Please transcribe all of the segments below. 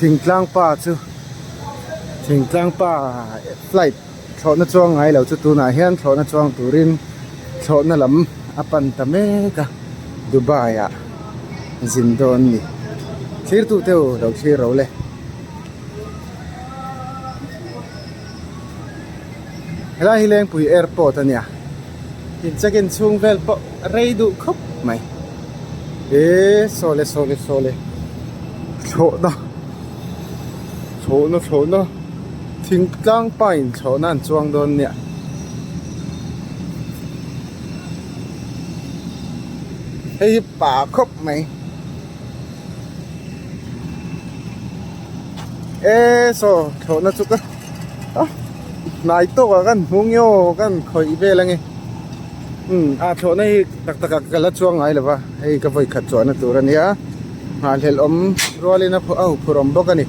Thingtlang pa chu thingtlang pa flight thlawhna chuang ngai lo chu tunah hian thlawhna chuang turin thlawhna lam a pan ta mek a Dubai ah zin dawn a ni thlir tute u lo thlir ro le. Helai hi Lengpui airport a nia in check in chhung vel pawh rei duh khawp mai eee sawle sawle sawle thlawhna thlawhna thlawhna thingtlang pa in thlawhna an chuang dawn nia. Hei hi pa khawp mai. E saw thlawhna chu ka a hnai tawk ah khan hmu nge aw kan khawih vel ange umm a thlawhna hi tak tak ah ka la chuang ngai lo va hei ka vawi khat chuahna tur a nia nghahhlelh awm rualin a a huphurh awm bawk a ni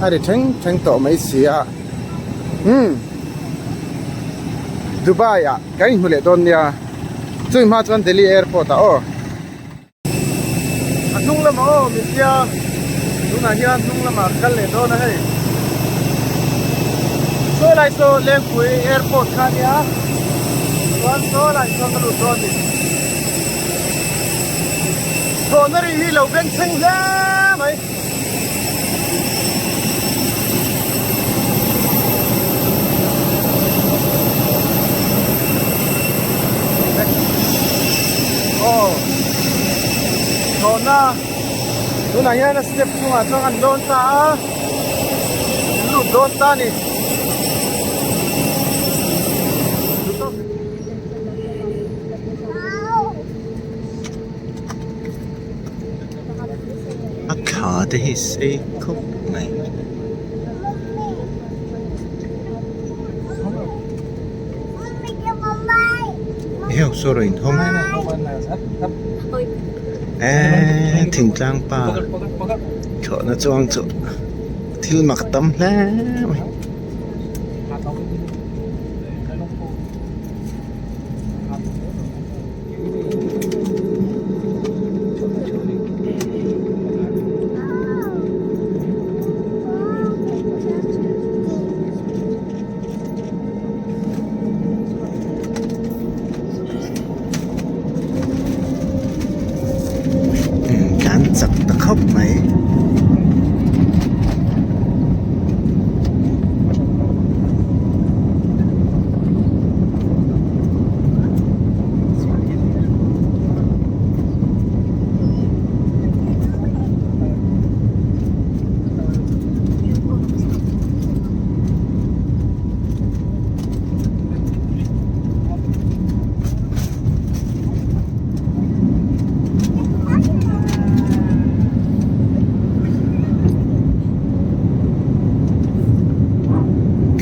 a ri thleng thleng tawh mai si a umm Dubai ah kan inhmu leh dawn nia chumi hma chuan Delhi airport ah aw. A hnung lamah aw min tia tunah hian hnung lamah kal leh dawn a hei saw lai saw Lengpui airport kha a nia chuan saw lai chuan ka lut dawn a ni thlawhna ri hi lo bengchheng hle mai. Aw thlawhna tunah hian a step chungah chuan an lawn ta a an lut dawn ta a ni. A thla te hi sei khawp mai. Heng saw rawn inhawng eee thingtlang pa thlawhna chuang chu thil mak tam hle mai. Tlan chak ta khawp mai.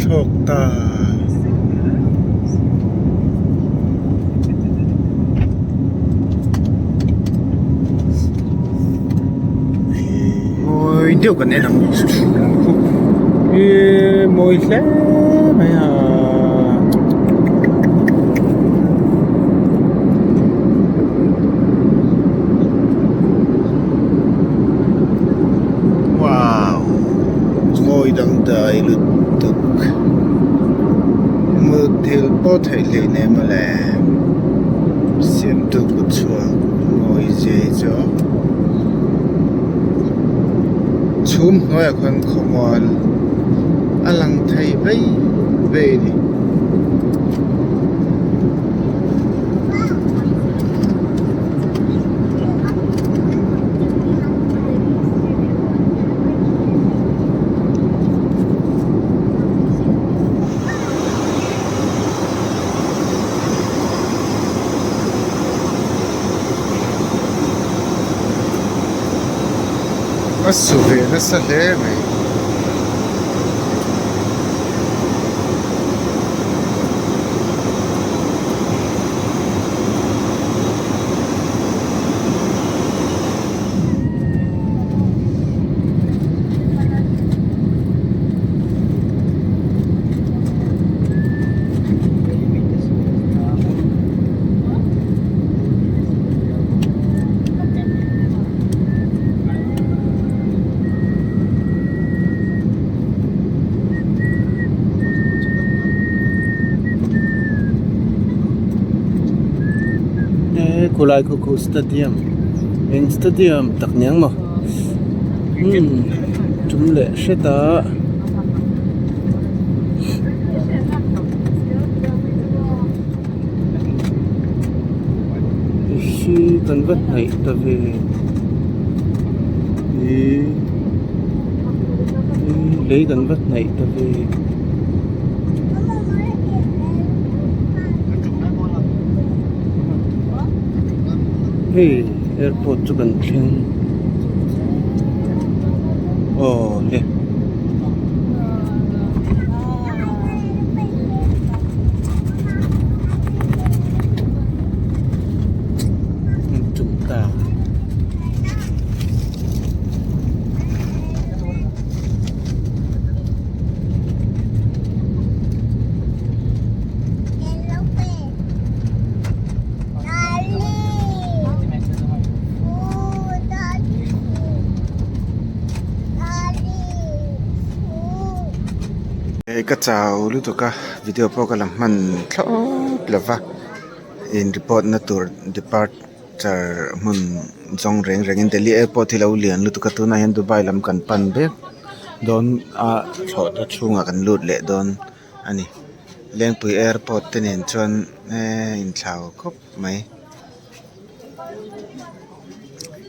Thlawk ta. Mawi deuh kan en ang ih mawi hle mai a. Wow mawi dangdai lutuk muthilh pawh theih hlei nem a le siamtu kut chhuak mawi zia hi chu chhum hnuaiah khan khawmual a lang thei vei vei a ni. A su ve nasa hle mai. Khulai khu khu stadium eng stadium tak niang maw umm tum leh hret a. Hi kan va hnaih ta ve ih lei kan va hnaih ta ve. Hei airport chu kan thleng aw le. Chung ta. Ka chau lutuk a video pawh ka la hman thlawt lo va in report na tur departure hmun zawng reng reng in Delhi airport hi lo lian lutuk a tunah hian Dubai lam kan pan mek dawn a thlawhna chhungah kan lut leh dawn a ni Lengpui airport te nen chuan eee inthlau khawp mai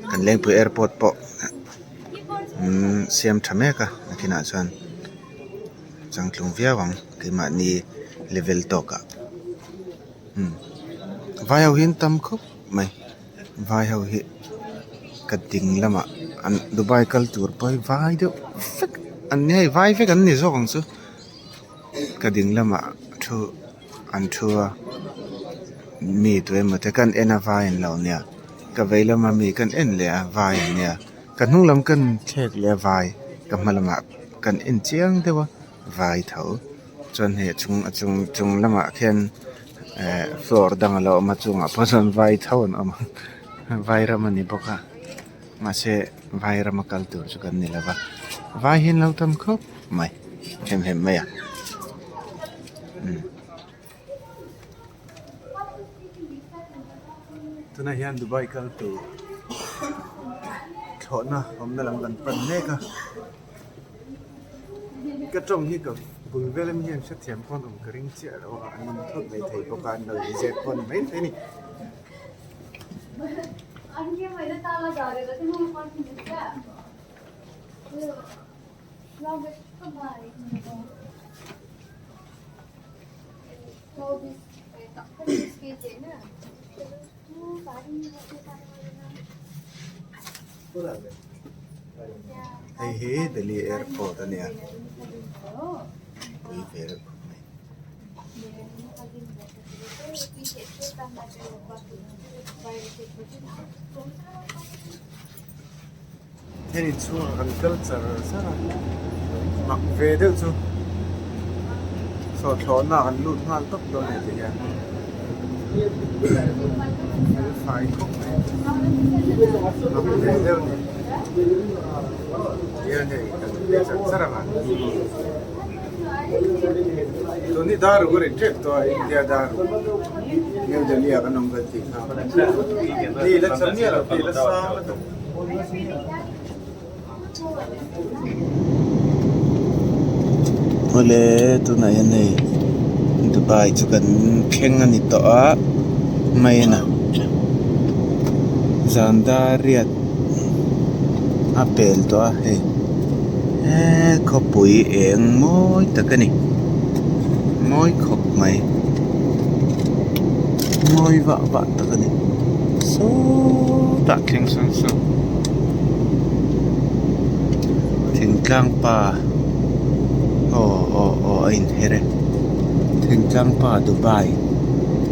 kan Lengpui airport pawh umm siam tha mek a nakinah chuan. Changtlung viau ang keimahni level tawkah umm vai ho hi an tam khawp mai vai ho hi ka ding lamah an dubai kal tur pawh hi vai deuh vek an ni hei vai vek an ni zawk ang chu ka ding lamah thu an thu a mi tu emaw te kan en a vai an lo nia ka vei lama mi kan en leh a vai an nia ka hnung lam kan thlek leh a vai ka hma lamah. Kan en chiang deuh a vai tho chuan hei a chung a chung chung lamah khian ehh floor dang a lo awm a chungah pawh chuan vai tho an awm a vai ram a ni bawk a mahse vai rama kal tur chu kan ni lo va vai hi an lo tam khawp mai hem hem mai a umm. Tunah hian Dubai kal tur thlawhna awmna lam kan pan mek a. Ka tawng hi ka bul vel ami hian hrethiam pawn awm ka ring chiah lo a, an awm thawt mai thei bawk a, an lo inzep pawh a ni maithei a ni. Hei hi Delhi airport a nia pui ve reuh khawp mai. Hei inchhungah kan kal char char a mak ve deuh chu sawhthlawhna ah kan lut nghal tawp dawn a ni ti hian fel fai khawp mai mak ve deuh a ni tihian hei kan kal char char ang a tun hi dar ruk a ri tep tawh a India dar ruk New Delhi ah kan awm kan tih kha ni la cham miah lo ti la sang lutuk. Awle tunah hian hei Dubai chu kan thleng a ni tawh a main a zan dar riat a pel tawh a hei he khawpui eng mawi tak a ni mawi khawp mai mawi vah vah tak a ni sawtah thleng sawn sawn thingtlang pa aw aw aw a inher e thingtlang pa Dubai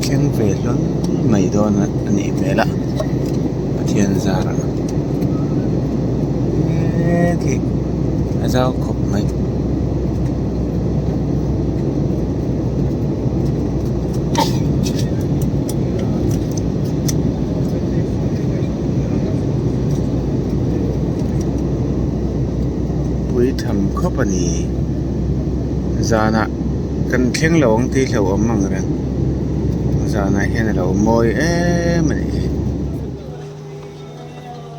thleng ve hlawl mai dawn a nih hmel a Pathian zarah he khi a zau khawp mai. Pui tham khawp a ni zanah kan thleng lo ang tih hlauhawm ang reng zanah hian a lo mawi em a ni.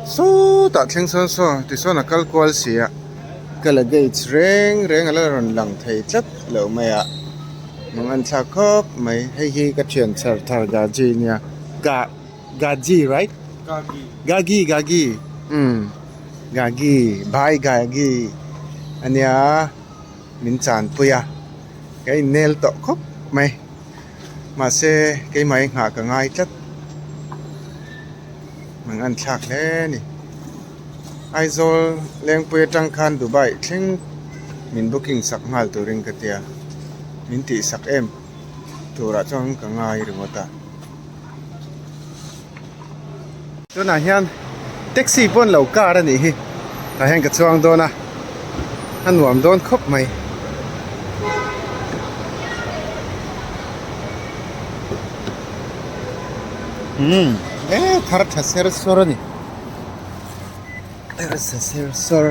Sawtah thleng sawn saw tichuan a kal kual si a ka luggage reng reng a la rawn lang thei tlat lo mai a mang an thlak khawp mai hei hi ka thian chhar thar gaji nia ga gaji right gagi gagi umm gagi bhai gagi ania min chanpui a ka innel tawh khawp mai mahse keimah hi nghah ka ngai tlat mang an thlak hle a ni Aizawl Lengpui atang khan Dubai thleng min booking sak nghal turin ka tia min tih sak em turah chuan ka ngai ringawt a tunah hian taxi pawh an lo kar a nih hi tah hian ka chuang dawn a a nuam dawn khawp mai. Umm e thar tha ser sawr a ni thar tha ser sawr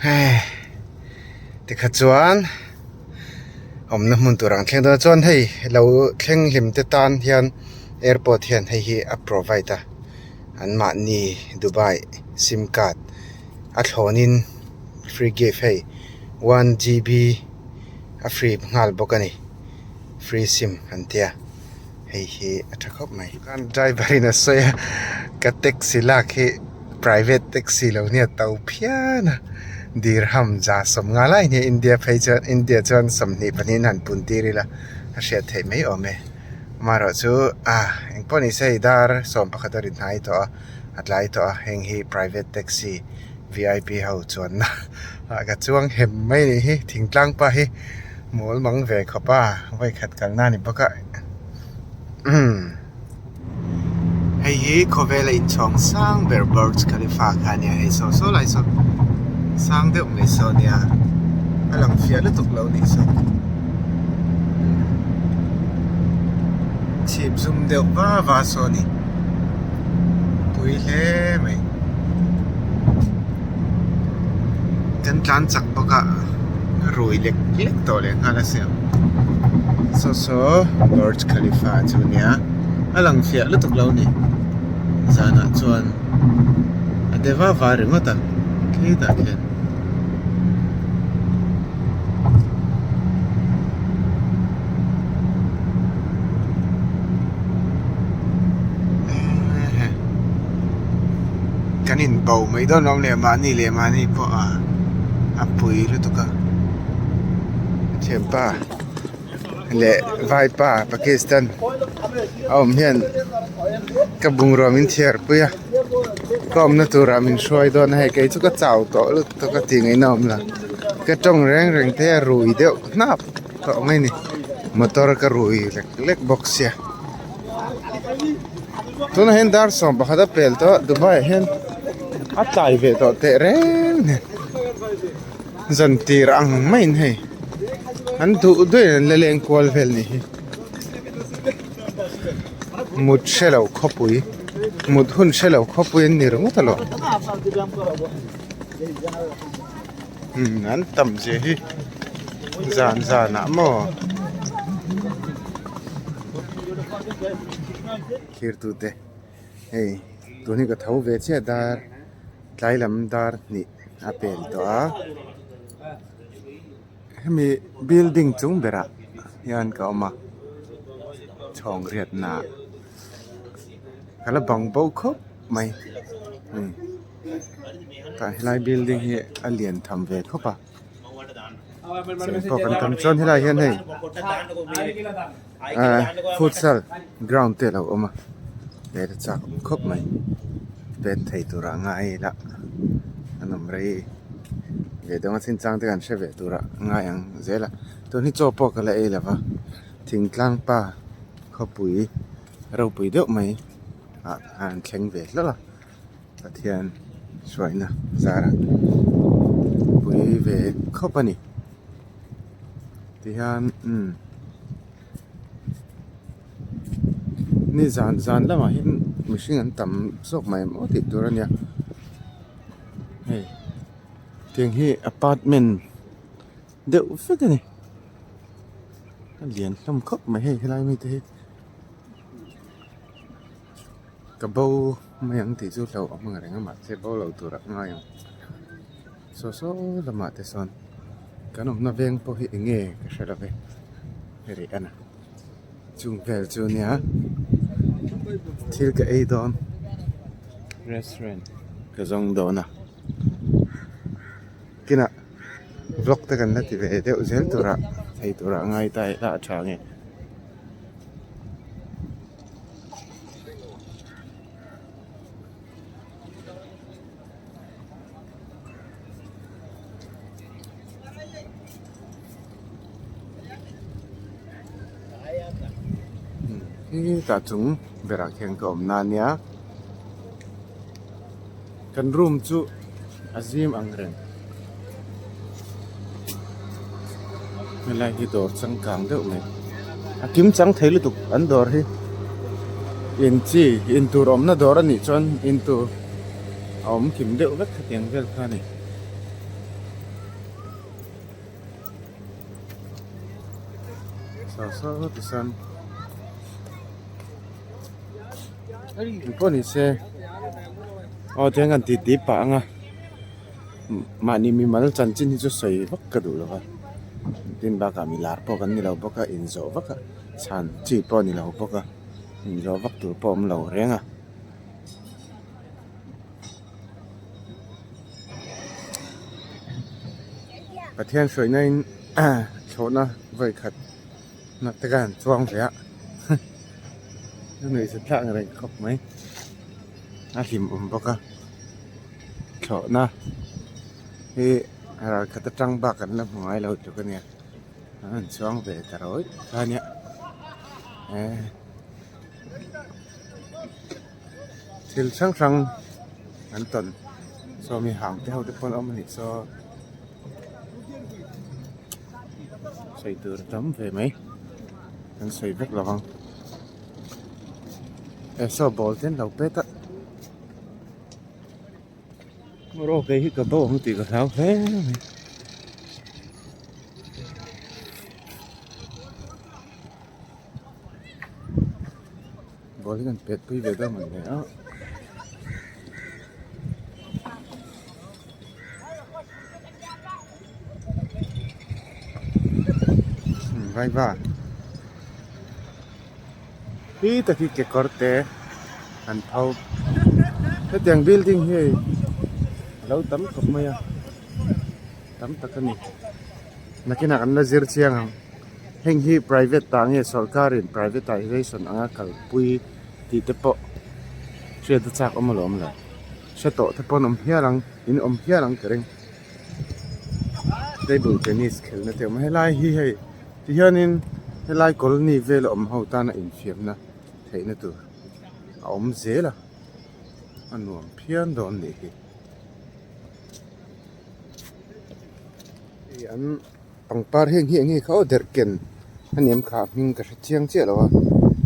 hei tikha chuan awmna hmun tur ang thleng dawn chuan hei lo thleng hlim te tan hian airport hian hei hi a provide a anmahni Dubai sim card a thlawnin free gift hei one G B a free nghal bawk a ni. Free sim an tia hei hi a tha khawp mai kan driver in a sawi a ka taxi lak hi private taxi lo nia to phian a dirham za sawmnga lai nia India phei chuan India chuan 22 in han pun tir ila a hriat theih mai awm e amaherawh chu ah engpawh ni se hei dar 11 a ri hnai tawh a a tlai tawh a heng hi private taxi V_I_P ho chuanna ah ka chuang hem mai a nih hi thingtlang pa hi. Mawl mang ve khawp a vawikhat kalna a ni bawk a umm hei hi khawvela inchhawng sang ber Burj Khalifa kha a nia hei saw saw lai saw sang deuh mai saw a nia a lang fiah lutuk lo a nih saw chhip zum deuh va va saw a ni pui hle mai kan tlan chak bawk a. Rui lek lek tawh leh nghal a siam saw saw Burj Khalifa chu a nia a lang fiah lutuk lo a ni zanah chuan a de va va ringawt a khitah khian. Kan inbo mai dawn lo leh mahni leh mahni pawh a a pui lutuk a thianpa leh vaipa Pakistan a awm hian ka bungrua min thiar pui a ka awmna turah min hruai dawn a hei kei chu ka chau tawh lutuk a tih ngaihna a awm lo ka tawng reng reng te a rui deuh hnap tawh mai a ni motor ka rui lek lek bawk sia. Tunah hian dar 11 a pel tawh Dubai ah hian a tlai ve tawh teh reng nen zan tir ang maiin hei an duh duh in an la leng kual vel nih hi mut hre lo khawpui mut hun hre lo khawpui an ni ringawt alawm umm an tam zia hi zan zan ah maw. Thlir tute hei tun hi ka tho ve chiah dar tlai lam dar hnih a pel tawh a hemi building chung berah hian ka awm a chhawng riatna ah ka la bang bo khawp mai tah helai building hi a lian tham ve khawp a cheng pawh kan tam chuan helai hian hei ahh futsal ground te a lo awm a pet a chak awm khawp mai pet thei tur ah ngai ila an awm rei ve dawn a chin chang te kan hre ve tur ah ngai ang zel a tun hi chaw pawh ka la ei lo va thingtlang pa khawpui ropui deuh mai ah an thleng ve hlauh a. Pathian hruaina zara pui ve khawp a ni tihian umm ni zan zan lamah hian mihring an tam zawk mai maw tih tur a nia hei tiang hi apartment deuh vek a ni a lian hlawm khawp mai hei helai mite hi. Ka bo mai ang tih chu hlauhawm ang reng a mahse bo lo tur ah ngai ang. Saw saw lamah te sawn kan awmna veng pawh hi eng nge ka hre lo ve hei en a chung vel chu nia thil ka ei dawn restaurant ka zawng dawn a kinah vlog te kan la ti ve deuh zel turah thei turah ngai ta ila a tha nge. Hetah chung berah khian ka awm na ania kan room chu a zim ang reng helai hi dawr changkang deuh mai a kim chang thei lutuk an dawr hi in chi in tur awmna dawr a nih chuan in tur a awm kim deuh vek khatiang vel kha a ni. Saw saw tichuan engpawh ni se aw tiang kan tih tih pah ang a mahni mimal chanchin hi chu sawi vak ka duh lo va tin bakah mi lar pawh kan ni lo bawk a inzawh vak a chhan chi pawh a ni lo bawk a inzawh vak tur pawh a awm lo reng a. Pathian hruaina in thlawhna vawi khat na te khan chuang ve a a nuihza thlak ang reng khawp mai a hlim awm bawk a thlawhna hi ral khat atang bak an la hmu ngai lo tluk a nia an han chuang ve ta rawih kha ania eh. Thil hrang hrang an tawn saw mi hang te ho te pawh an awm a nih saw sawi tur a tam ve mai an sawi vek lo ang eh saw ball te an lo pet a rawk kei hi ka bo ang tih ka hlau hle mai. Ball hi kan pet pui ve dawn ang le a. Vai va. Hi taki kekawr te an pho. Hetiang building hi hei a lo tam khawp mai a. Tam tak a ni. Nakinah kan la zir chiang ang. Heng hi private tah nge sorkarin privatization anga kalpui tih te pawh hriat a chak awm alawm le. Hre tawh te pawh an awm hial ang in awm hial ang ka ring. Table tennis khelhna te a awm a helai hi hei tihianin helai colony vel a awm ho tana infiamna theihna tur a awm zel a a nuam phian dawn nih hi. Hei an pangpar heng hi eng nge kha aw derh ken a ni em kha a hming ka hre chiang chiah lo a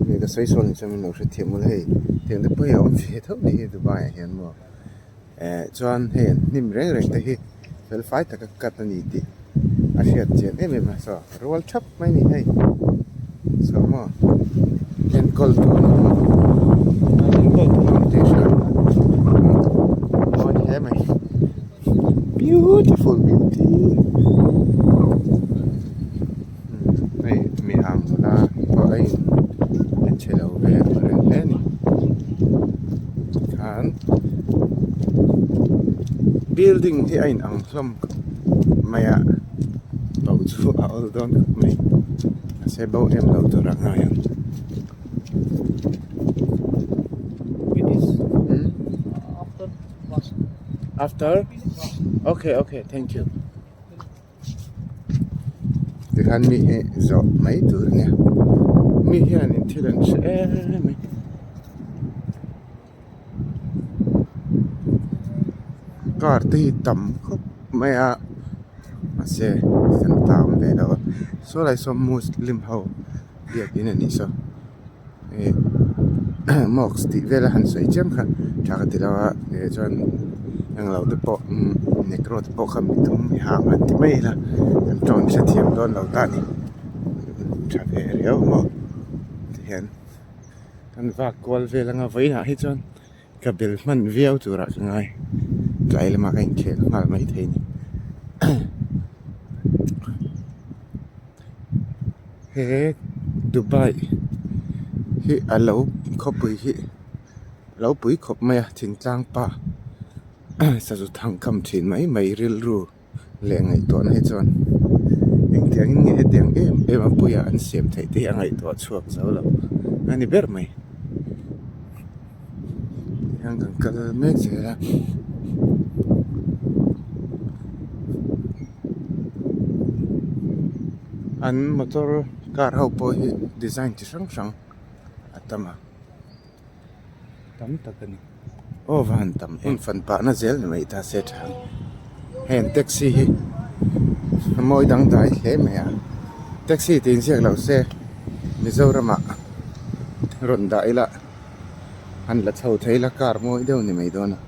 mi ka sawi sawn chuan min lo hrethiam ula hei tiang te pawh hi a awm ve tho ni hi Dubai ah hian maw eh chuan hei an hnim reng reng te hi fel fai taka cut a ni tih a hriat chian em em a saw rual thap mai a ni hei saw maw enkawl tu an awm a enkawl tu an awm tih hriat mawi hle mai. Beautiful beauty hei mi ang nula pawh a in a che lo ve ang reng hle a ni tikhan building hi a in ang hlawm khawp mai a bo chu a awl dawn khawp mai mahse bo em lo tur a ngai ang. After? Okay, okay, thank you. Tikhan mi hi zawh mai tur a nia. Mi hianin thil an hre em mai. Car te hi tam khawp mai a mahse kan tam ve lo a. Saw lai saw muslim ho biakin a nih saw. Ih mosque tih vel a han sawi chiam kha tha ka ti lo a eh chuan englo te pawh negro te pawh kha mi thum mi hang han ti mai ila an tawng hrethiam dawn lo ta a ni tha ve riau maw tihian. Kan vak kual vel anga vawiinah hi chuan ka bel hman viau turah ka ngai tlai lamah ka inkhel nghal mai thei a ni. He Dubai hi a lo khawpui hi a lo pui khawp mai a thingtlang pa sazu thang kham thin mai mai rilru. Leh ngaihtuahna hi chuan engtiangin nge hetiang em em a puia an siam theih te hi a ngaihtuah chhuak zo lo a ni ber mai. Tihian kan kal mek zel a. An motor car ho pawh hi design chi hrang hrang a tam a. Tam tak a ni. Aw va han tam em fan pah na zel ni mai ta se tha ang. Heng taxi hi a mawi dangdai hle mai a. Taxi tih inziak lo se Mizoram ah rawn dah ila han la chho thei ila car mawi deuh ni mai dawn a.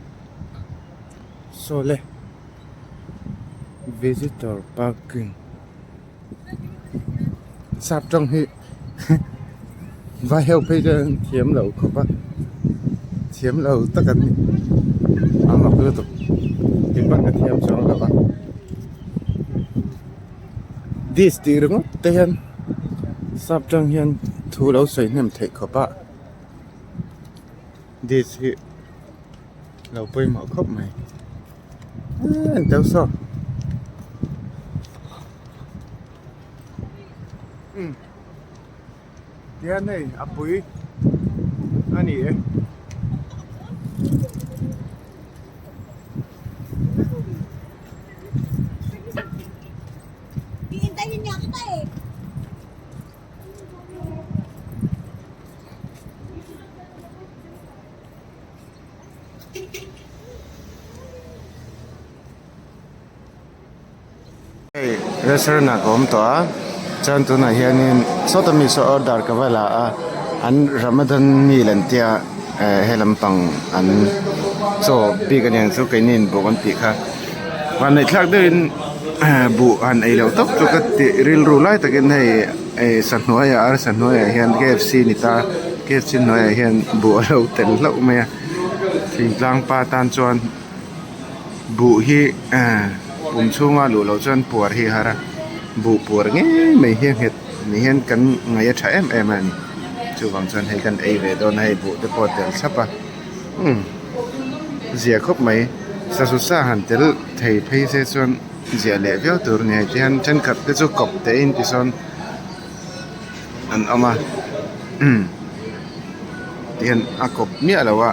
Saw le visitor parking. Sap tawng hi vai ho phei chuan thiam lo khawp a thiam lo tak an ni a mak lutuk keipawh ka thiam chuang lo a dish tih ringawt te hian sap tawng hian thu lo sawi hnem theih khawp a dish hi lo pawimawh khawp mai. Eng saw tihian hei a pui a ni e. Hei restaurant ah ka awm tawh a chuan tunah hianin sawta mi saw order ka va la a an ramadan meal an tia eh he lampang an chaw bik aniang chu keini in buh kan tih kha vanneih thlak deuhin buh han ei loh tawp chu ka tih rilru lai takin hei eh sahnuaiah arsa hnuaiah hian K F C ni ta K F C hnuaiah hian buh a lo tel hlauh mai a thingtlang pa tan chuan buh hi pum chhunga luh loh chuan puar hi a har a buh puar ngei mai hi a nghet ni hian kan ngaih a tha em em a ni chuvang chuan hei kan ei ve dawn a hei buh te pawh a tel thlap a umm zia khawp mai sazu sa han tel thei phei se chuan ziah leh viau tur a ni hei tihian thenkhat te chu kawp te in tisawn an awm a tihian a kawp miah lo a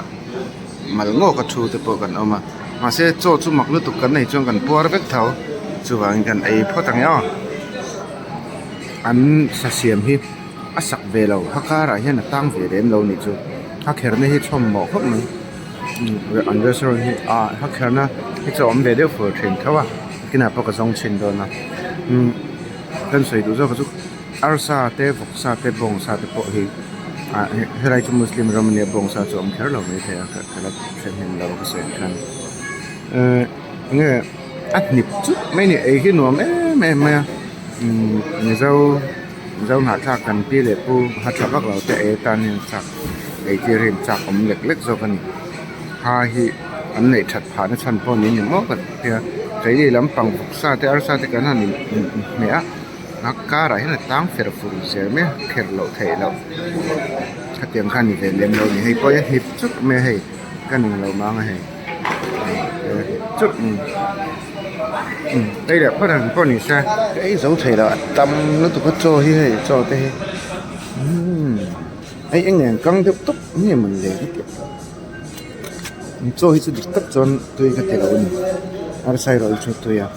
mal ngawk a thu te pawh kan awm a mahse chaw chu mak lutuk kan nei chuan kan puar vek tho chuvangin kan ei phawt ang e aw an sa siam hi a sak ve lo a karah hian a tang ve lem lo nih chu a kherna hi chhawm mawh khawp mai. An restaurant hi ah a kherna hi chu a awm ve deuh fur thin tho a kinah pawh ka zawng chhin dawn a umm kan sawi duh zawk chu arsa te vawksa te bawngsa te pawh hi ah helai chu muslim ram ania bawngsa chu a awm kher lo maithei a ka la hre hnem lo ka sawi ang khan ehh enge a hnip chut mai a ni ei hi nuam em em mai a umm mizo mizo hnahthlak kan pi leh pu ha tha vak lo te ei atan hian chak ei tir hi chak awm lek lek zawk a ni ha hi an neih that phah na chhan pawh niin engmaw ka ti a keini lampang vawksa te arsa te kan han inhmeh a a karah hian a tang fer fur zel mai a kher loh theih loh khatiang kha a ni ve lem lo a ni hei pawh hi a hnip chuk mai a hei ka ning lo mang a hei chuk ei leh phawt ang pawh ni se ka ei zo thei lo a tam lutuk a chaw hi hei chaw te hi umm hei eng nge kang deuh tawp nge mawn le ka ti chaw hi chu dik tak chuan tui ka ti lo a ni arsa erawh hi chu tui a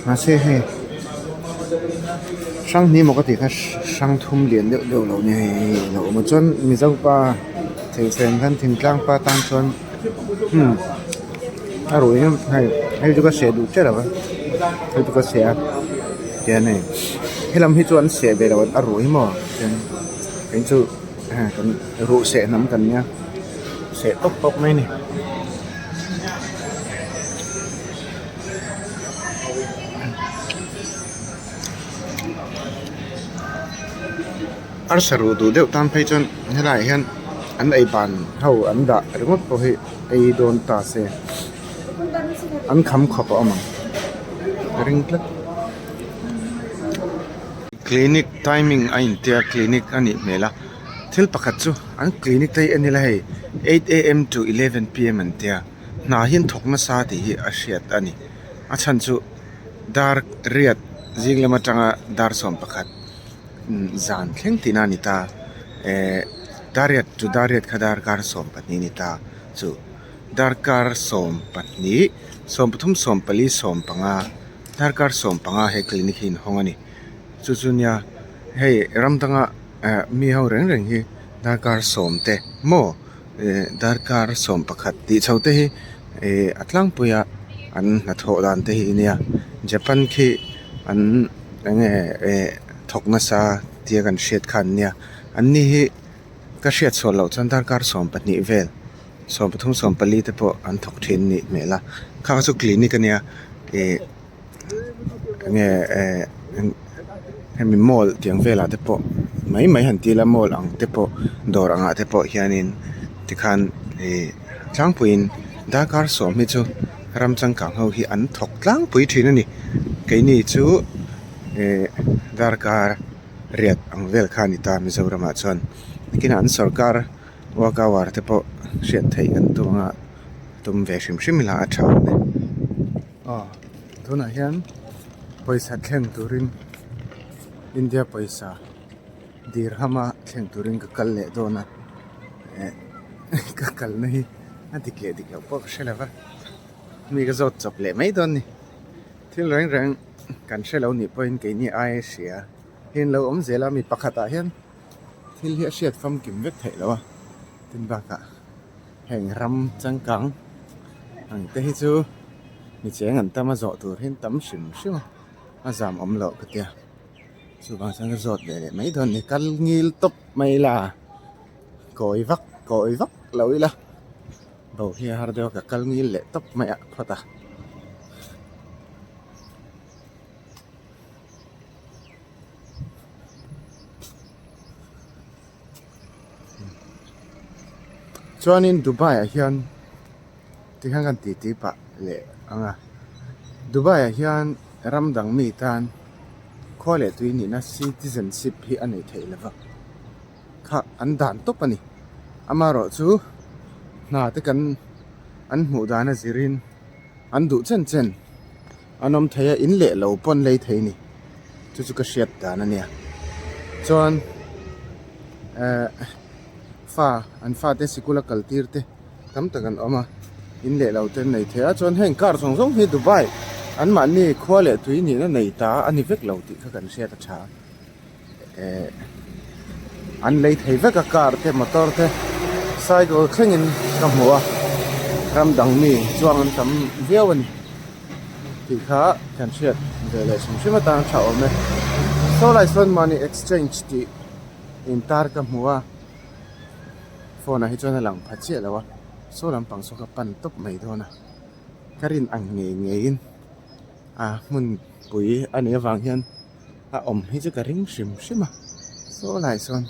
mahse hei hrang hnih maw ka tih kha hrang thum lian deuh deuh lo nia hei hei a lo awm a chuan mizo pa theihthleng khan thingtlang pa tan chuan. Umm a ruih hi hei hei chu ka seh duh chiah lo va hei chu ka seh a tian hei helam hi chu an seh ve lo a ruh hi maw tian kei chu kan ruh seh hnam kan nia seh tawp tawp mai a ni. Arsa ruh duh deuh tan phei chuan helaiah hian. An ei ban ho an dah ringawt pawh hi ei dawn ta se an kham khawp a awm ang ka ring tlat. Clinic timing a intia clinic a nih hmel a thil pakhat chu an clinic te hi en ila hei 8am to 11pm an tia hna hi an thawk nasa tih hi a hriat a ni a chhan chu dar riat zing lam atanga dar 11. Zan thleng tihna a ni ta eh dariat chu dariat kha darkar 12 a ni ta chu darkar 12 13 14 15 darkar 15 he clinic hi inhawng a ni chu chu nia hei ram danga eh mi ho reng reng hi darkar sawm te maw eh darkar 11 tih chho te hi eh a tlangpui a an hnathawh dan te hi nia Japan khi an. Eng nge eh thawk nasa tia kan hriat kha an nia an ni hi ka hriat chhuah loh chuan darkar 12 vel 13 14 te pawh an thawk thin a nih hmel a kha chu clinic a nia ih eng nge eh hemi mall tiang velah te pawh mai mai han ti ila mall ang te pawh dawr angah te pawh hianin tikhan ih tlangpuiin darkar sawm hi chu. Ram changkang ho hi an thawk tlangpui thin a ni. Keini chu eh darkar riat ang vel kha a ni ta Mizoramah chuan. Nakinah an sorkar work hour te pawh hriat theih kan tum anga tum ve hrim hrim ila a tha awm e. Aw tunah hian pawisa thleng turin India pawisa dirham a thleng turin ka kal leh dawn a eh ka kalna hi a dik leh dik loh pawh ka hre lo va mi ka zawt chawp leh mai dawn a ni thil reng reng kan hre lo nih pawhin keini aia hria hi an lo awm zel a mi pakhatah hian thil hi a hriat famkim vek theih loh a tin bakah heng ram changkang ang te hi chu mi cheng an tam a zawh tur hi an tam hrim hrim a a zam awm loh ka tia. Chuvang chuan ka zawt ve leh mai dawn a ni kal ngil tawp mai ila kawi vak kawi vak lo ila bo hi a har deuh a ka kal ngil leh tawp mai ah phawt a. Chuanin Dubai ah hian tikhan kan titi pah leh ang a Dubai ah hian ram dang mi tan khua leh tui nihna citizenship hi a nei theih lova kha an dan tawp a ni amaherawh chu hna te kan an hmuh dan a zirin an duh chen chen. An awm thei a, in leh lo pawn lei thei ni. Chu chu ka hriat dan a nia. Chuan eh fa an fate sikul a kal tir te tam tak an awm a, in leh lo te an nei thei a. Chuan heng car zawng zawng hi Dubai anmahni khua leh tui nihna nei ta a ni vek lo tih kha kan hriat a tha. Eh an lei thei vek a car te motor te cycle thlengin ka hmu a ram dang mi chuang an tam viau a ni tih kha kan hriat ve leh hrim hrim atan a tha awm e saw lai sawn money exchange tih intar ka hmu a phone ah hi chuan a lang pha chiah lo a saw lampang saw ka pan tawp mai dawn a ka rin ang ngei ngeiin a hmunpui a nih avang hian. A awm hi chu ka ring hrim hrim a saw lai sawn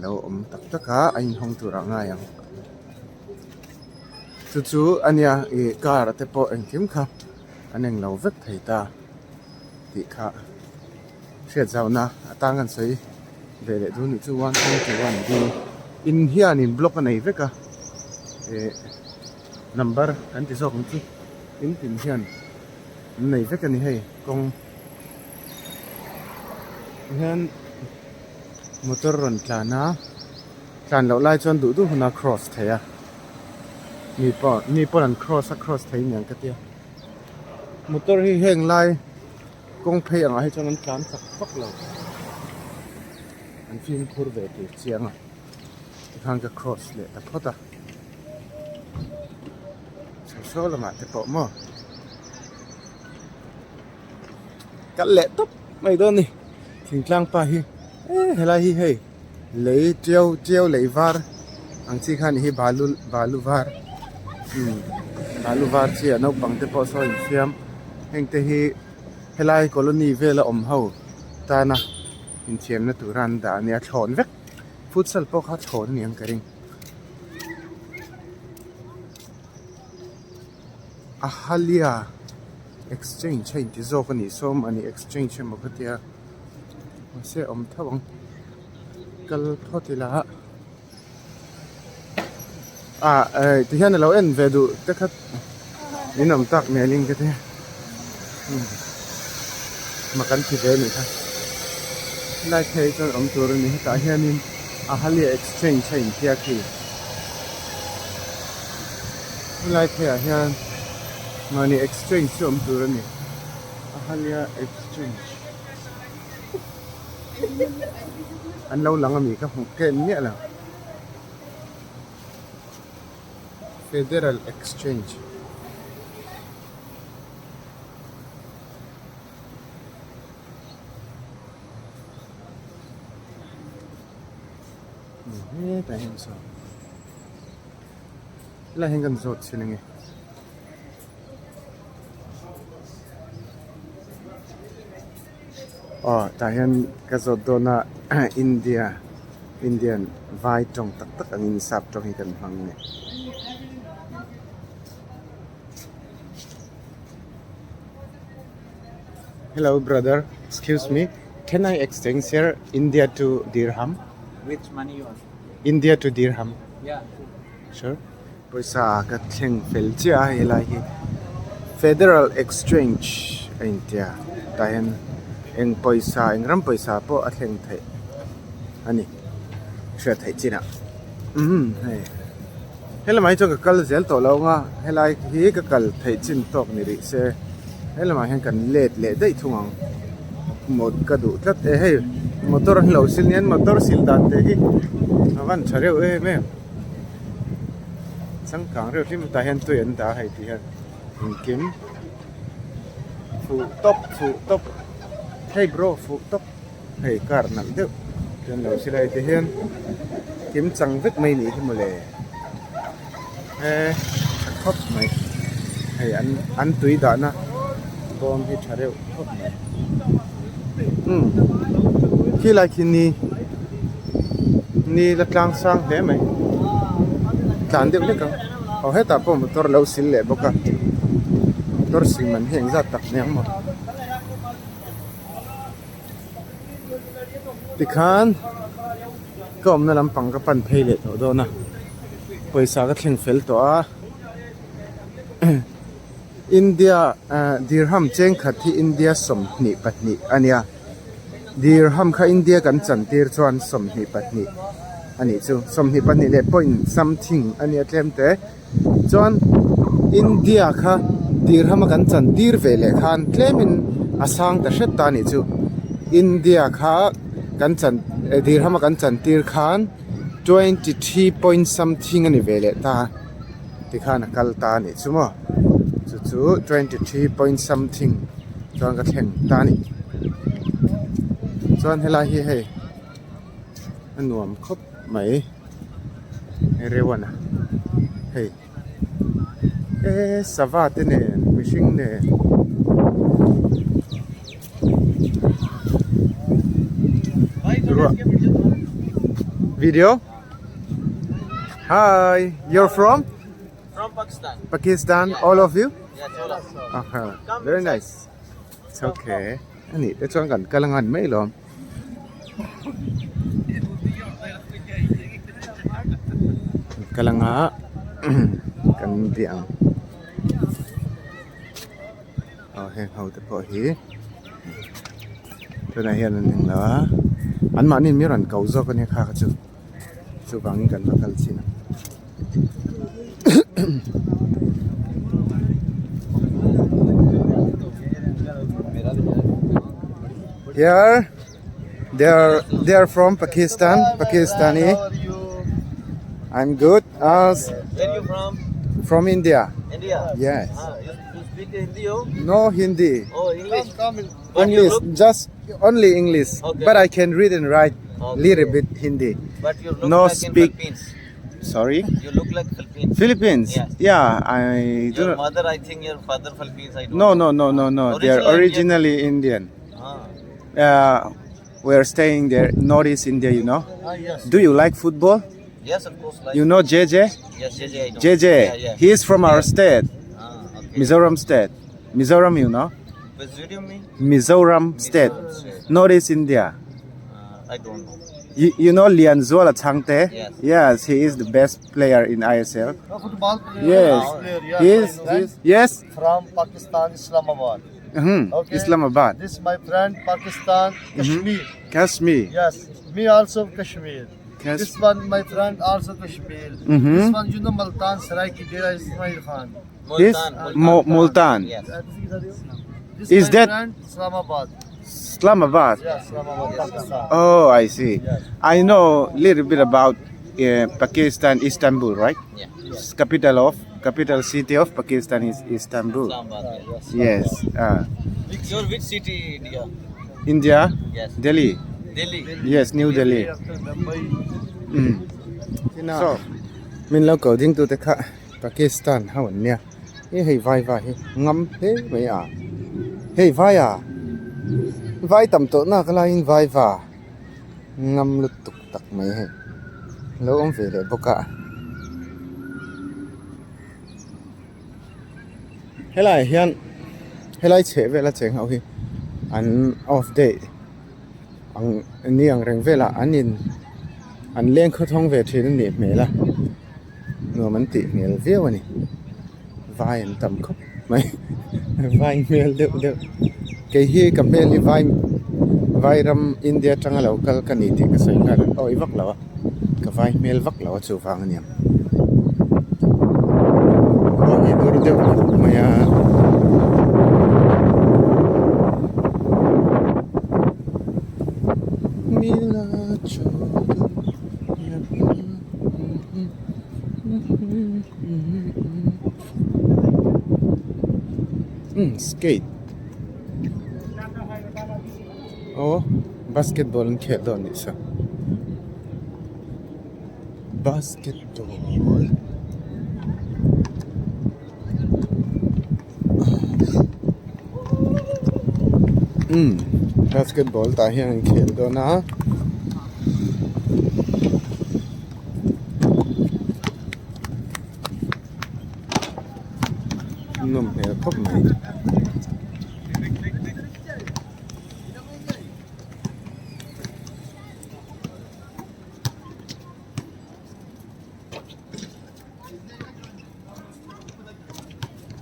lo awm tak tak a a inhawng tur ah ngai ang chu chu a nia ih car te pawh engkim kha an englo vek thei ta tih kha hriat zauhna atang an sawi ve leh duh anih chu 121 D in hianin block a nei vek a ih number kan ti zawk ang chu in tin hian an nei vek a ni hei kawng. Hian motor rawn tlan a tlan loh lai chuan duh duh hun a cross thei a mi pawh mi pawn an cross a cross thei aniang ka tia motor hi heng lai kawng phei angah hi chuan an tlan chak vak lo an fimkhur ve tur chiang a tikhan ka cross leh ta phawt a saw saw lamah te pawh maw. Kal leh tawp mai dawn ni thingtlang pa hi eh helai hi hei lei tiau tiau lei var ang chi kha a ni hi balu balu var umm balu var chi a naupang te pawh saw infiam heng te hi helai colony vela awm ho tana inthiamna tura an dah a nia thlawn vek. Futsal pawh kha thlawn a ni ang ka ring. Ahalia exchange a inti zawk a nih saw mahni exchange emaw ka tia mahse a awm tho ang kal phawt ila ah eh ti hian alo en ve duh te kha min awm tak hmelin ka tia mak an ti ve a nih kha helai phei chuan awm tur a ni hetah hianin Ahalia exchange a inhia khi helai pheiah hian mahni exchange chu awm tur a ni Ahalia exchange an lo lang ami ka hmuh ken miah lo Federal exchange. Hetah hian sawn helai hian kan zawt chhin ange aw tah hian ka zawt dawn a India Indian vai tawng tak tak angin sap tawng hi kan hmang a ni. Hello brother, excuse me, can I exchange here India to dirham? Which money you want? India to dirham. Yeah. Sure. Pawisa ka thleng fel chiah a helai hi Federal Exchange a intia tah hian eng pawisa eng ram pawisa pawh a thleng theih a ni hriat theih chinah umm hei. Helamah hi chuan ka kal zel tawh lo ang a, helai hi ka kal theih chin tawk ni rih se helamah hian kan let leh daih thung ang mawt ka duh tlat e hei motor an lo sil nia motor sil dan te hi a van tha reuh em em changkang reuh hlim tah hian tui an dah a hei ti hian engkim fuh tawp fuh tawp hei bro fuh tawp. Hei car nalh deuh chuan lo silai te hian kim chang vek mai nih hi mawle he tha khawp mai hei an an tui dahna bawm hi tha reuh khawp mai umm khilai khi ni ni la tlang sang hle mai tlan deuh hlek ang aw hetah pawh motor lo sil leh bawk a motor sil man hi engzat tak nia maw. Tikhan ka awmna lampang ka pan phei leh tawh dawn a pawisa ka thleng fel tawh a India ah dirham chengkhat hi India 22 a nia dirham kha India kan chantir chuan 22 a nih chu 22 leh point something a nia tlem te. Chuan India kha dirham a kan chan tir ve leh khan tlemin a sang ta hret ta a nih chu. India kha kan chan dirham a kan chan tir khan 23 point something a ni ve leh ta tikhan a kal ta a nih chu maw. Chu chu 23 point something chuan ka thleng ta a ni. Chuan helai hi hei a nuam khawp mai. Rewana hei e sava te nen mihring nen ruah video hi you're from From Pakistan. Pakistan all of you Yes, all of us. uh-huh. very nice it's okay ani te chuan kan kal angan mai lawm. Kal anga kan bia ang aw heng ho te pawh hi tunah hian an englo a anmahni mi rawn ko zawk ania kha kha chu chuvangin kan va kal chin ang. Here they are they are from Pakistan, Pakistani. I'm good. Us Where you from? From India. India. Yes. Ah, you, you speak Hindi oh? No Hindi. Oh, English. But you English, look, just only English. Okay. But I can read and write Okay. little bit Hindi. but you look No like speak. in Philippines. Sorry. You look like Philippines. Philippines. Yes. Yeah, I do Your not. mother, I think your father Philippines. I don't No, know. no, no, no, no. They are Originally originally Indian. Ah, We are staying there, Northeast India, you know. Ah, yes. Do you like football? Yes, of course. Like You know JJ? Yes, JJ. I know. JJ. Yeah, yeah. He is from our state, Ah, okay. Mizoram state. Mizoram, you know. Mizoram mean? Mizoram state, Mizoram state. Northeast India. I don't know. You know Lianzuala Changte? Yes. Yes, he is the best player in ISL. A football player. Yes. Player, yeah. He is, I know. he is yes. From Pakistan, Islamabad. Okay. Islamabad. This my friend, Pakistan, Kashmir. Kashmir. Yes, me also Kashmir. Kash- This one my friend also Kashmir. Mhm. This one you know Multan, Saraiki Dera Ismail Khan. This Multan. Multan. Yes. This Is my that- friend Islamabad? Islamabad. Yes, Islamabad, Pakistan. Oh, I see. Yes. I know little bit about Pakistan, Istanbul, right? Yeah. Capital city of Pakistan is Istanbul. Islamabad. Yes. Yes. Your which city, India? India, Yes. Delhi. Delhi. Yes, New Delhi. After Mumbai. So, min lo ko ding tu te kha Pakistan ho an nia. Hi hei vai vai hi ngam hle mai a. Hei vai a. Vai tam tawh nak laiin vai va ngam lutuk tak mai hei. Lo awm ve leh bawk a. Helai hian helai chheh vel a cheng ho hi an off day ang ni ang reng velah an in an leng khawthawng ve thin a nih hmel a nuam an tih hmel viau a ni vai an tam khawp mai vai hmel deuh deuh kei hi ka hmel hi vai vai ram India atanga lo kal ka ni tih ka sawi nghal a awi vak lo a ka vai hmel vak lo a chuvang a niang aw hi dur deuh khawp mai a. Umm skate aw basketball an khelh dawn anih saw basketball umm basketball tah hian an khel dawn a. Nawm hmel khawp mai.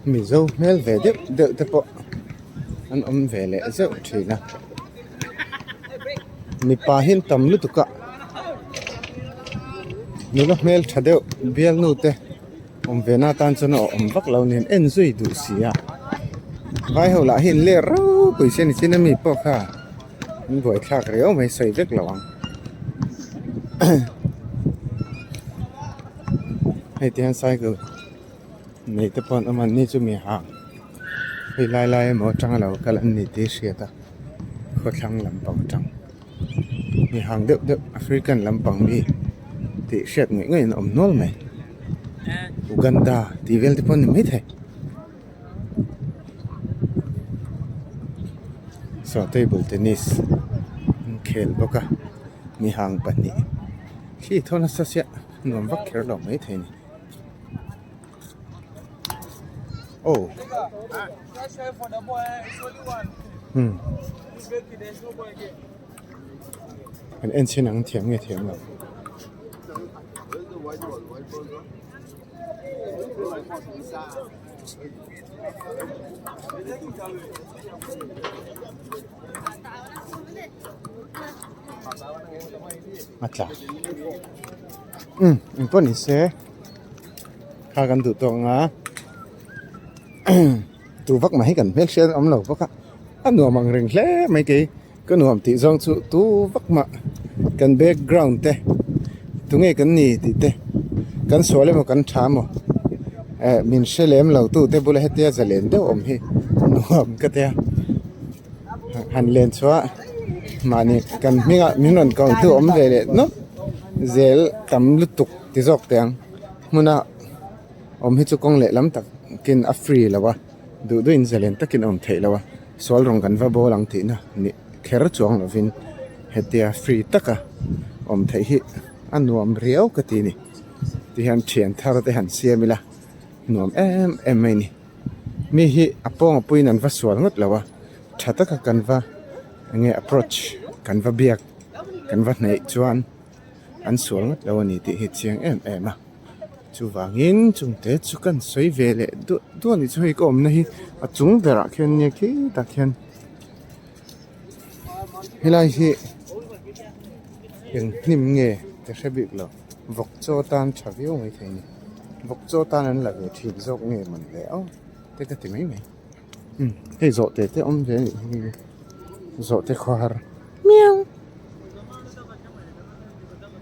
Mizo hmel ve deuh deuh te pawh an awm ve leh zeuh thin a mipa hi an tam lutuk a nula hmel tha deuh bialnu te awm ve na tan chuan a awm vak lo nen en zui duh si a vai ho lah hi an let ropui se ni chin ami pawh kha an buaithlak riau mai sawi vek lo ang. Hei ti hian cycle nei te pawh an awm a ni chu mi hang hei lai lai emaw atanga lo kal an ni tih a hriat a khawthlang lampang atang mi hang deuh deuh African lampang mi tih hriat ngawih ngawih an awm nual mai Uganda tih vel te pawh a ni maithei. Saw table tennis an khel bawk a mi hang pahnih khi thaw nasa sia nuam vak kher lo mai thei a ni aw umm an en chhin ang thiam nge thiam lo. A tla umm engpawh ni se kha kan duh tawk ang a tu vak mai hi kan hmelhriat a awm lo bawk a a nuam ang reng hle mai kei ka nuam tih zawng chu tu vak mah kan background te tunge kan ni tih te kan sual emaw kan tha emaw eh min hre lem lo tu te bula hetia zalen deuh awm hi nuam ka tia han len chhuah mahni kan hmingah min rawn ko tu awm ve leh nawk zel tam lutuk ti zawk teh ang hmuna awm hi chu kawng leh lam takin a free lo a. Duh duhin zalen takin a awm theih lo a, sual rawng kan va bawl ang tihna ni kher chuang lovin Hetia free taka awm theih hi a nuam riau ka ti a ni. Tihian thian thar te han siam ila nuam em em mai a ni. Mi hi a pawng a puiin an va sual ngawt lo a, tha taka kan va eng nge approach kan va biak kan va hnaih chuan an sual ngawt lo a ni tih hi a chiang em em a. Chuvangin chungte chu kan sawi ve leh duah duah a nih chu hei ka awmna hi a chung berah khian nia khitah khian helai hi eng hnim nge ka hre bik lo vawk chaw tan tha viau mai thei a ni vawk chaw tan an la ve thin zawk nge mawn le aw te ka ti mai mai umm hei zawhte te awm ve a nih hi zawhte khawhar miau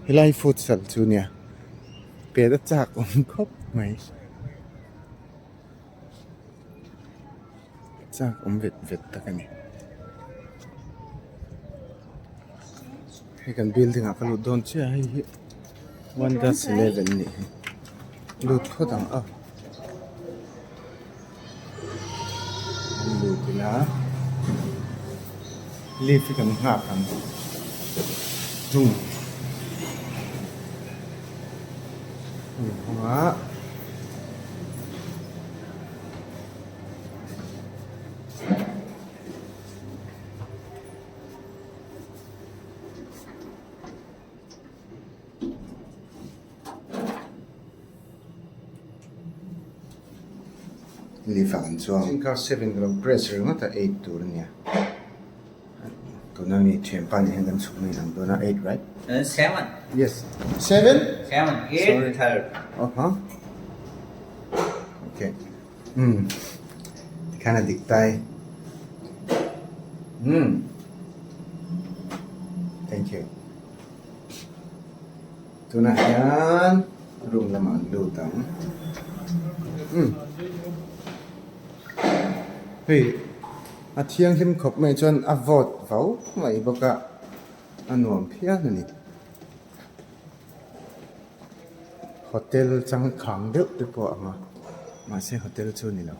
helai futsal chu nia pet a chak awm khawp mai. Chak awm vet vet tak a ni. Hei kan building ah ka lut dawn chiah a hei hi one dash eleven a nih hi lut phawt ang aw. An lut ila lift hi kan nghak ang hnung hawng a. Lift ah kan chuang zingkar 7 ka lo press ringawt a 8 tur a nia tuna mi thianpa nen hian kan chhuk mai ang dawn a 8 right 7 yes 7 7 8 third uh huh okay umm tikhian a dik tai umm thank you tunah hian room lamah an lut ang umm hei a thianghlim khawp mai chuan a vawt vau mai bawk a a nuam phian a ni. Hotel changkang deuh te pawh a ang a mahse hotel chu a ni lo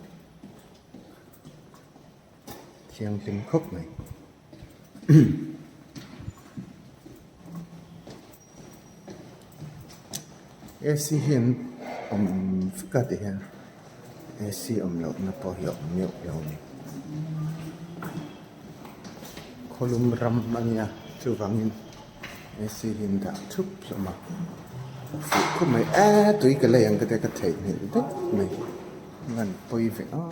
thianghlim khawp mai AC hi an awm vek a ti hian AC awm loh na pawh hi a awm meuh lo a ni khawlum ram a nia chuvangin. AC hi an dah thup hlawm a fuh khawp mai eee tui ka lei ang ka tia ka theihnghilh daih mai ngan pawi ve a.